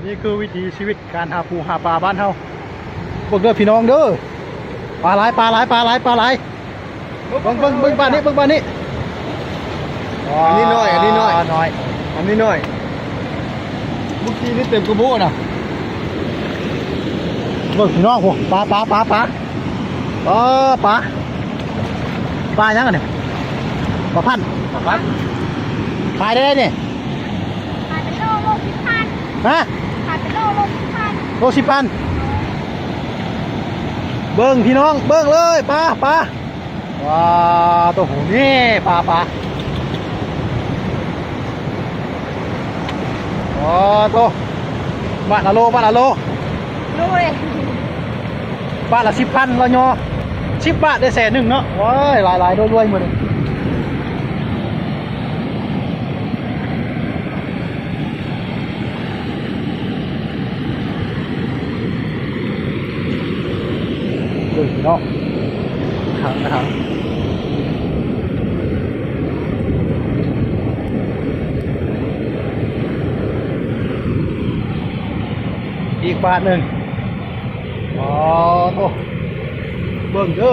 ນີ້ຄືວິຖີຊີວິດການຫາປູຫາປາບ້ານເຮົາ. ເບິ່ງເດີພີ່ນ້ອງເດີ ປາຫຼາຍ ປາຫຼາຍ ປາຫຼາຍ ປາຫຼາຍ. ເບິ່ງ ເບິ່ງ ເບິ່ງບ້ານນີ້ ເບິ່ງບ້ານນີ້. ອັນນີ້ນ້ອຍ ອັນນີ້ນ້ອຍ ນ້ອຍ ອັນນີ້ນ້ອຍ. ເມື່ອກີ້ນີ້ເຕັມກະໂບນະ. ເບິ່ງພີ່ນ້ອງ ໂອ້ ປາ ປາ ປາ ປາ ເອີ ປາ ປາຫຍັງອັນນີ້? ປາພັນ ປາພັນ. ຂາຍໄດ້ນີ້? ຂາຍເປັນໂລ ໂລສິບພັນ. ຮະ? ຂາຍເປັນໂລ ໂລສິບພັນ. ໂລສິບພັນ. ເບິ່ງພີ່ນ້ອງ ເບິ່ງເລີຍ ປາ ປາ. ວ້າ ໂຕ ນີ້ ປາ ປາ ໂອ້ ໂຕ ບາດລະໂລ ບາດລະໂລ ໂດຍ ບາດລະສິບພັນ ລະຍໍ ສິບບາດໄດ້ແສນໜຶ່ງເນາະ. ໂອ້ຍ ຫຼາຍໆ ລວຍໆ ມື້ນີ້. ເບິ່ງເນາະ ຖັງ ຖັງ ອີກບາດໜຶ່ງ. ອໍ ໂອ້ ເບິ່ງເດີ.